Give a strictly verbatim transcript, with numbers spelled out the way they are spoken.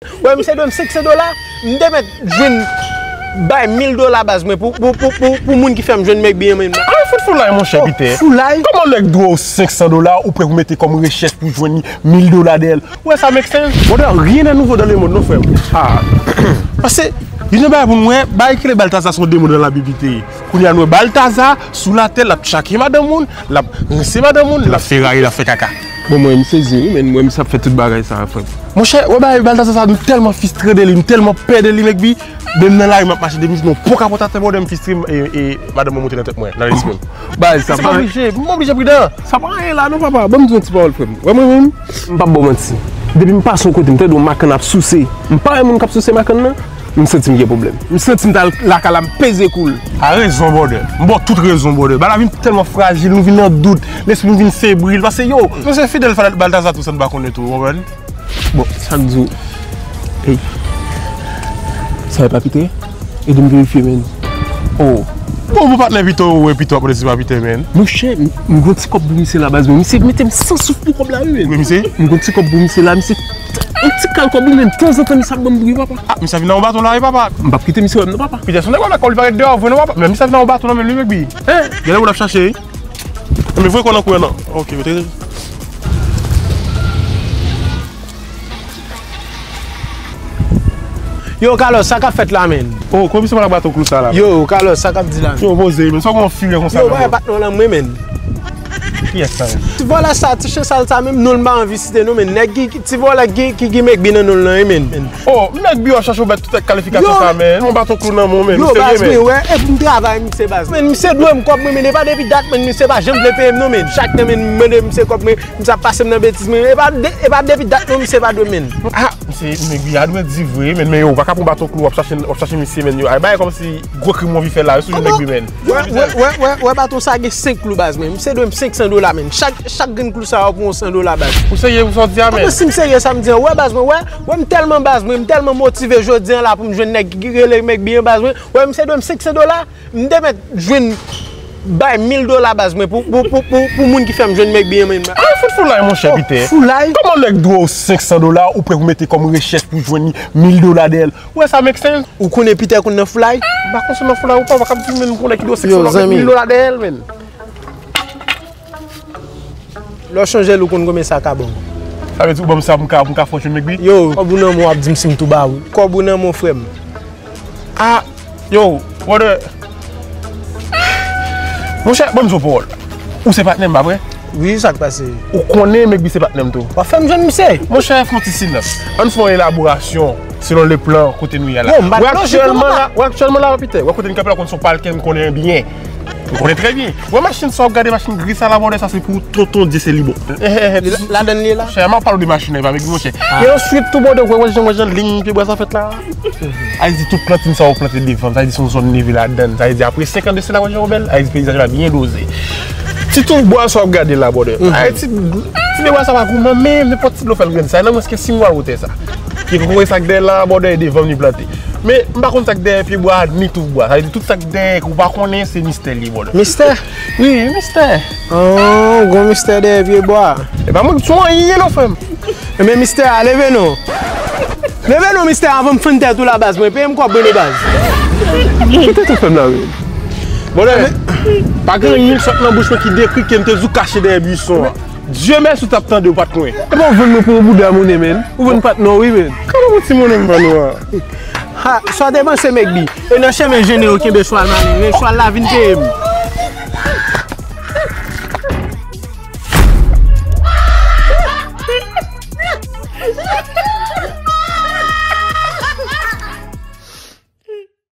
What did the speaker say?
Wè, misye dwe m senk san dola, m te mèt jwenn bay mil dola baz mwen pou, pou, pou, pou, pou moun ki fè m jwenn Mègbi an, men. Ay, fout foulay, monchè, Pite. Foulay? Kòman nèg dwe w senk san dola, ou prè pou mete kòm rechèch pou jwenn mil dola dèyè l? Ou wè sa make sense? Brother, rien n'est nouveau dans le monde, non, frè m. Ah. Paske, youn nan bagay pou m wè, bagay ki rele Baltaza se yon demon nan Labib li te ye. Kounye a nou wè Baltaza, sou latè, l ap tchake madanm moun, l ap rense madanm moun, l ap fè rayi, l ap fè kaka. Bon, mwen, m sezi, wi, men mwen, m sa ap fè tout bagay sa, frè m. Monchè, wè bagay Baltaza sa, m tèlman fristre de li, m tèlman pè de li, Mègbi. Menm nan lari, m ap mache, depi m di non, pon kapòt atè, brother, m fristre, e, e, madanm mwen monte nan tèt mwen, nan lespri m. Baz, sa pa oblije, m oblije pridan. Sa pa anyen la, non, papa. Ban m di yon ti pawòl, frè m. Wè mwen menm, m p ap ba w manti. Depi m pase yon kote, m tande yon makann ap souse. M pa renmen moun k ap souse makann nan. M santi m gen pwoblèm. M santi m t al lakay la, m peze kou l. A rezon, brother. M ba w tout rezon, brother. Bagay la vin tèlman frajil, nou vin nan dout. Lespri nou vin febril. Paske, yo, nou se fidèl Baltaza tou, san nou pa konnen tou, ou konprann? Bon, sa k di w? Ey. Sa e pa Pite? Ede m verifye, men. Oh. Bon, bon, patnè, Pito, ou wè Pito ap resi pa Pite, men. Monchè, m, m gon ti kòb pou misye la, baz, men. Misye mete m san souf pou kòb la, wi, men. Wi, misye? M gon ti kòb pou misye la, misye. Yon ti kal kòb, wi, men. Tanzantan, misye ap ban m pri, papa. Ah, misye ap vin nan yon baton la, wi, papa. M p ap kite misye wè m, non, papa. Pite, se yon nèg wè la, kòb li parèt deyò, vre, non, papa. Men misye ap vin nan yon baton, non, men, li, Mègbi. Hein? Genlè ou l ap chache, wi. Men voye kò nan kou a, non. Ok, mete. Yo, Carlos, sa k ap fèt la, men? Oh, komisè pa la baton klou sa la. Yo, Carlos, sa k ap di la, men? Yo, poze, men sa w gen yon fire konsa, yo, men, bay patnè w nan mwen, men. Kiyès sa, men? Ti vòlè sa, ti chen sal sa, menm non l m pa anvi site non, men. Nèg ki, ki, ti vòlè ki, ki, ki Mègbi nan non l lan, wi, men. Oh, Mègbi w ap chache w bay tout kalifikasyon sa, men. Yon baton klou nan men w, men. Yo, baz, men, wè, epi m travay, misye, baz. Men, misye dwe m kòb mwen, men, e pa depi dat, men, misye pa janm vle peye m non, men. Chak tan, men, m mande misye kòb mwen, misye ap pase m nan betiz, men. E pa de, e pa depi dat non, misye pa dwe m, men. Ah, misye, Mègbi a dwe di vre, men, men yo, w pa ka pran baton klou, w ap chache, w ap chache misye, men, yo. Ay, bagay kòmsi gwo krim w anvi fè la, yo sou Mègbi, men. Wè, wè, wè, wè, wè, baton sa gen senk klou, baz, men. Misye dwe m senk san dola, men. Chak, chak grenn klou sa yo pou yon san dola, baz. Ou serye pou sa w di a, men? Kòman si m serye sa m di an? Wè, baz, mwen, wè, wè, m tèlman, baz, mwen, m tèlman motive jodi an la pou m jwenn nèg ki rele Mègbi an, baz, mwen. Wè, misye dwe m senk san dola, m te mèt jwenn bay mil dola, baz, mwen, pou, pou, pou, pou, pou moun ki fè m jwenn Mègbi an, men. Ay, fout foulay, monchè, Pite. Foulay? Kòman nèg dwe w senk san dola, ou prè pou mete kòm rechèch pou jwenn mil dola dèyè l? Ou wè sa make sense? Ou konnen Pite konn nan foulay? M pa konn si nan foulay ou pa, ou pa kab di m, men, m konnen ki dwe senk san dola, mil dola dèyè l, men. Lè w chanje l, ou konn konbyen sa ka ban w. Sa vle di ou ban m sa pou m ka, pou m ka fè w jwenn Mègbi? Yo, kòb ou nan men w ap di m si m tou ba ou. Kòb ou nan men w, frè m. Ah, yo, brother. Monchè, ban m di w pawòl. Ou se patnè m, pa vre? Wi, sa k pase? Ou konnen Mègbi se patnè m tou. W ap fè m jwenn misye? Monchè, fè yon ti silans. Ann fè yon elaborasyon selon le plan kote nou ye la. Yo, m pa t lonje tou, papa. Wè aktyèlman la, wè aktyèlman la, Pite. Wè kote n kanpe la, konn se yon palkè m konnen byen. M konnen trè byen. Wè machin sa w ap gade, machin gri sa la, brother, sa se pou tonton Dye, se li bon. Ladann li la? Monchè, m ap pale w de machin nan, e pa Mègbi, monchè. E answit tou, brother, wè, wè jan, wè jan liy pyebwa sa fèt la. Sa vle di tout plantin sa yo plante devan, sa vle di se yon zòn neve ladann. Sa vle di apre senk an de sela, wè jan yo bèl. Sa vle di peyizaj la byen doze. Ti touf bwa sa w ap gade la, brother. Sa vle di ti, ti pyebwa sa pa gwo nan men, nenpòt ti dlo fè l grandi. Sa nan mwens ke sis mwa wotè sa. Ki konnen sa k dèyè la, brother, e devan m li plante. Men, m pa konn sa k dèyè pyebwa ni touf bwa. Sa vle di tout sa k dèyè ke w pa konnen, se mistè li ye, brother. Mistè? Wi, mistè. Oh, gwo mistè dèyè pyebwa. E pa mwen ki sou anyen non, frè m. Ebyen, mistè a, leve non. Leve non, mistè, avan m fann tèt ou la, baz. Mwen, peye m kòb mwen non, baz. Kite tout fè m la, wi. Bon, lè, pa gen anyen k sot nan bouch mwen ki dekri ke m te di w kache dèyè bwison an. Dye mèsi, ou t ap tande, ou pa t lwen. Epa w vann mwen pou yon bouda monnen, men. Ou vann patnè w, wi, men. Kòman pou ti monnen m vann ou a? Ha, sa w te panse, Mègbi? E nan chemen jennen yo kenbe chwal malen, men chwal la vin peye m.